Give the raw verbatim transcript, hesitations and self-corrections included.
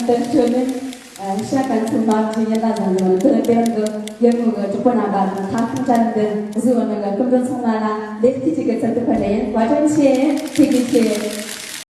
དོན་གཙོ་ནི་ཤ་ཀན་ཚུལ་མ་བགྱི་ཡིན་ལ་བཟང་གི་ནི་དོན་དེ་རིང་གི་ཡུལ་དངོས་ཀྱི་གྲོགས་པོ་རྣམ་པ་དང་ཁ་སང་གྲལ་འདི་བཟོས་བ་ནི་སྐུ་མགྲོན་ཚང་མ་ལ་ལེགས་སྐྱེས་ཀྱི་ཚུལ་དུ་ཕུལ་ནས་ཡིན། བཀའ་དྲིན་ཆེ། ཐུགས་རྗེ་ཆེ།